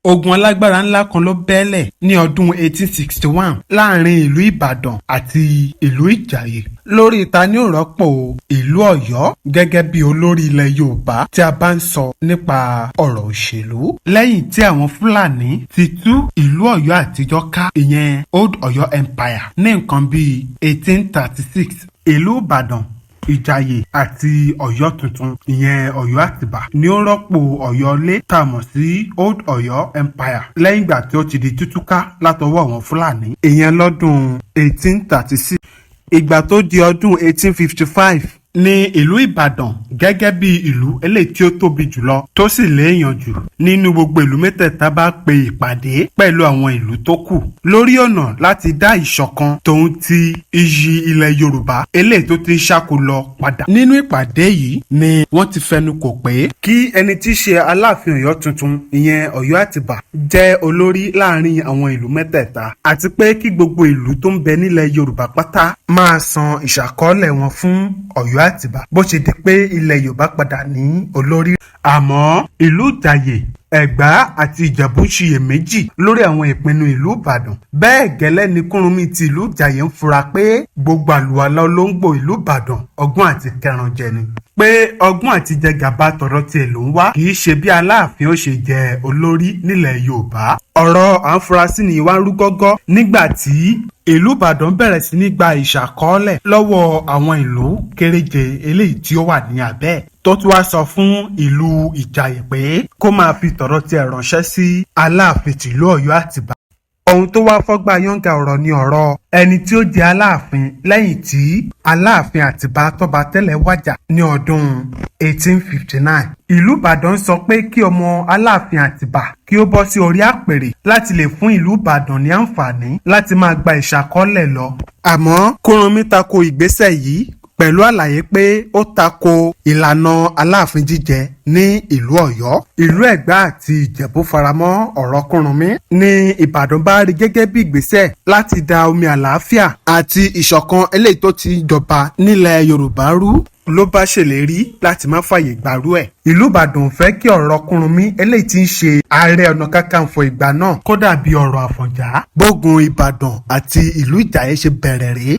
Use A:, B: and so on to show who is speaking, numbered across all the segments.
A: Ogun alágbára ńlá kan ló bẹ́lẹ̀ ní ọdún 1861 láàrin ìlú Ìbàdàn àti ìlú Ìjàyè lórí ta ni ó rọ́pò ìlú Ọ̀yọ́ gẹ́gẹ́ bí olórí ilẹ̀ Yorùbá tí a bá ń sọ nípa ọ̀rọ̀ òṣèlú. Lẹ́yìn tí àwọn Fúlàní ti tú ìlú Ọ̀yọ́ àtijọ́ ká, ìyẹn Old Ọ̀yọ́ Empire, ní nǹkan bíi 1836, ìlú Ìbàdàn, Ìjàyè àti Ọ̀yọ́ tuntun, ìyẹn Ọ̀yọ́ Àtìbà, ni ó rọ́pò Ọ̀yọ́ ilé tá a mọ̀ sí Old Ọ̀yọ́ Empire lẹ́yìn ìgbà tí ó ti di tútúká látọwọ́ àwọn Fúlàní, ìyẹn lọ́dún 1836. Ìgbà tó di ọdún 1855 ní ìlú Ìbàdàn, gẹ́gẹ́ bí ìlú eléyìí tí ó tóbi jùlọ tó sì léèyàn jù nínú gbogbo ìlú mẹ́tẹ̀ẹ̀ta, bá pe ìpàdé pẹ̀lú àwọn ìlú tó kù lórí ọ̀nà láti dá ìṣọ̀kan tòun ti iyì ilẹ̀ Yorùbá eléyìí tó ti ń ṣáko lọ padà. Nínú ìpàdé yìí ni wọ́n ti fẹnu kò pé kí ẹni tí í ṣe Aláàfin Ọ̀yọ́ tuntun, ìyẹn Ọ̀yọ́ Àtìbà, jẹ́ olórí láàrin àwọn ìlú mẹ́tẹ̀ẹ̀ta, àti pé kí gbogbo ìlú tó ń bẹ nílẹ̀ Yorùbá pátá máa san ìṣàkọọ́lẹ̀ wọn fún Ọ̀yọ́ Àtìbà. Bó ṣe di pé ilẹ̀ Yorùbá padà ní olórí. Àmọ́ ìlú Ìjàyè, Ẹ̀gbá àti Ìjẹ̀bú ń ṣiyèméjì lórí àwọn ìpinnu ìlú Ìbàdàn. Bẹ́ẹ̀ gẹ́lẹ́ ni Kúrúnmí ti ìlú Ìjàyè ń fura pé gbogbo àlùwàlá olóńgbò ìlú Ìbàdàn, ọgbọ́n àti kẹranjẹ ni, pé ọgbọ́n àti jẹ gàba tọ̀rọ̀ tiẹ̀ ló ń wá, kì í ṣe bí Aláàfin ó ṣe jẹ olórí nílẹ̀ Yorùbá. Ọ̀rọ̀ à ń fura sí ni wá ń rú gọ́gọ́ nígbà tí ìlú Ìbàdàn bẹ̀rẹ̀ sí ní gba ìṣàkọọ́lẹ̀ lọ́wọ́ àwọn ìlú kéréje eléyìí tí ó wà ní abẹ́ ẹ̀, tó tún wá sọ fún ìlú Ìjàyè pé kó máa fi tọ̀rọ̀ tiẹ̀ ránṣẹ́ sí Aláàfin tìlú Ọ̀yọ́ Àtìbà. Ohun tó wá fọ́gbà yángá ọ̀rọ̀ ni ọ̀rọ̀ ẹni tí ó jẹ́ Aláàfin lẹ́yìn tí Aláàfin Àtìbà tọ́ba tẹ́lẹ̀ wájà ní ọdún 1859. Ìlú Ìbàdàn sọ pé kí ọmọ Aláàfin Àtìbà kí ó bọ́ sí orí àpèrè láti lè fún ìlú Ìbàdàn ní àǹfààní láti máa gba ìṣàkọọ́lẹ̀ lọ. Àmọ́ Kúrúnmí tako ìgbésẹ̀ yìí pẹ̀lú àlàyé pé ó tako ìlànà Aláàfin jíjẹ ní ìlú Ọ̀yọ́. Ìlú Ẹ̀gbá àti Ìjẹ̀bú faramọ́ ọ̀rọ̀ Kúrúnmí ní Ìbàdàn bá rí gẹ́gẹ́ bí ìgbésẹ̀ láti da omi àlàáfíà àti ìṣọ̀kan eléyìí tó ti jọba nílẹ̀ Yorùbá rú, ló bá ṣèlérí láti má fààyè gbàrú ẹ̀. Ìlú Ìbàdàn fẹ́ kí ọ̀rọ̀ Kúrúnmí eléyìí tí ń ṣe Ààrẹ Ọ̀nà Kakanfò ìgbà náà kó dàbí ọ̀rọ̀ Àfọ̀njá. Bógun Ìbàdàn àti ìlú Ìjàyè ṣe bẹ̀rẹ̀ rèé.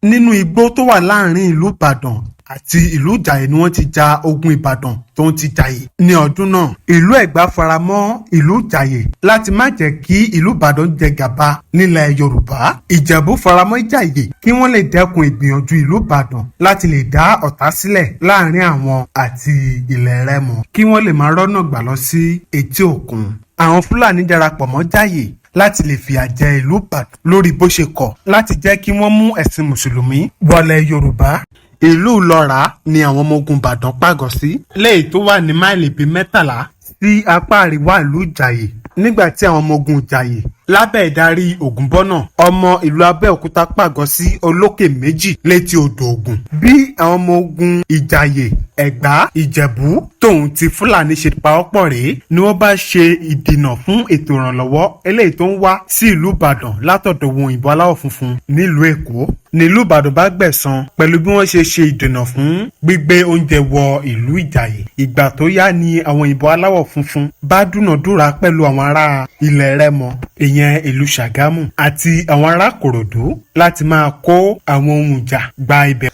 A: Nínú igbó tó wà láàrin ìlú Ìbàdàn àti ìlú Ìjàyè ni wọ́n ti ja ogun Ìbàdàn tó ń ti Jàyè ní ọdún náà. Ìlú Ẹ̀gbá faramọ́ ìlú Ìjàyè láti má jẹ́ kí ìlú Ìbàdàn jẹ gàba nílẹ̀ Yorùbá. Ìjẹ̀bú faramọ́ Ìjàyè kí wọ́n lè dẹ́kun ìgbìyànjú ìlú Ìbàdàn láti lè dá ọ̀tá sílẹ̀ láàrin àwọn àti ilẹ̀ Rẹ́mọ, kí wọ́n lè máa rọ́nà gbà lọ sí etí òkun. Àwọn Fúlàní darapọ̀ mọ́ Jàyè láti lè fìyà jẹ ìlú Ìbàdàn lórí bó ṣe kọ̀ láti jẹ́ kí wọ́n mú ẹ̀sìn mùsùlùmí wọlé Yorùbá. Ìlú Ìlọ́ra ni àwọn ọmọ ogun Ìbàdàn pàgọ́ sí, léyìí tó wà ní máìlì bíi 13 sí apá àríwá ìlú Ìjàyè, nígbà tí àwọn ọmọ ogun Ìjàyè lábẹ́ ìdarí Ògúnbọ́nà, ọmọ ìlú Abẹ́òkúta, pàgọ́ sí Olókè Méjì létí odò Ògùn. Bí àwọn ọmọ ogun Ìjàyè, Ẹ̀gbá, Ìjẹ̀bú tóun ti Fúlàní ṣe pawọ́pọ̀ rèé ni wọ́n bá ṣe ìdènà fún ètò ìrànlọ́wọ́ eléyìí tó ń wá sí ìlú Ìbàdàn látọ̀dọ̀ wọn òyìnbó aláwọ̀ funfun nílùú Èkó. Nílùú Ìbàdàn bá gbẹ̀san pẹ̀lú bí wọ́n ṣe ṣe ìdènà fún gbígbé oúnjẹ wọ ìlú Ìjàyè. Ìgbà tó yá ni àwọn òyìnbó aláwọ̀ funfun bá dúnàdúrà pẹ̀lú àwọn ará ilẹ̀ Rẹ́mọ, ìyẹn ìlú Ṣàgámù, àti àwọn ará Kòròdú láti máa kó àwọn ohun ìjà gba ibẹ̀.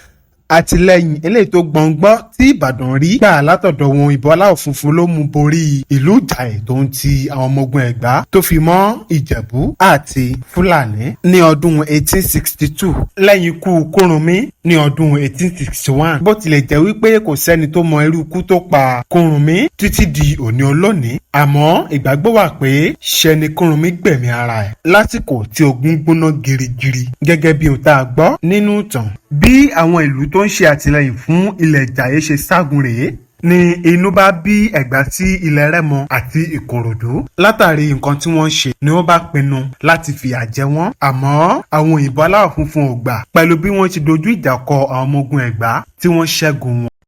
A: Àtìlẹyìn eléyìí tó gbọ̀ngbọ́n tí Ìbàdàn rí gbà látọ̀dọ̀ wọn òyìnbó aláwọ̀ funfun ló mú borí ìlú Ìjàyè tó ń ti àwọn ọmọ ogun Ẹ̀gbá tó fi mọ́ Ìjẹ̀bú àti Fúlàní ní ọdún 1862 lẹ́yìn ikú Kúrúnmí ní ọdún 1861. Bó tilẹ̀ jẹ́ wípé kò sẹ́ni tó mọ irú ikú tó pa Kúrúnmí títí di òní olónìí, àmọ́ ìgbàgbọ́ wà pé ṣe ni Kúrúnmí gbẹ̀mí ara ẹ̀ lásìkò tí ogun gbóná girigiri, gẹ́gẹ́ bí ohun tá a gbọ́ nínú ìtàn. Bí àwọn ìlú tó ń ṣe àtìlẹ́yìn fún ilẹ̀ Ìjàyè ṣe ságun rèé ni inú bá bí Ẹ̀gbá sí ilẹ̀ Rẹ́mọ àti Ìkòròdú látàrí nǹkan tí wọ́n ń ṣe, ni wọ́n bá pinnu láti fìyà jẹ wọ́n. Àmọ́ àwọn òyìnbó aláwọ̀ funfun ò gbà pẹ̀lú bí wọ́n ti dojú ìjà kọ àwọn ọmọ ogun Ẹ̀gbá tí wọ́n ṣẹ́gun wọn.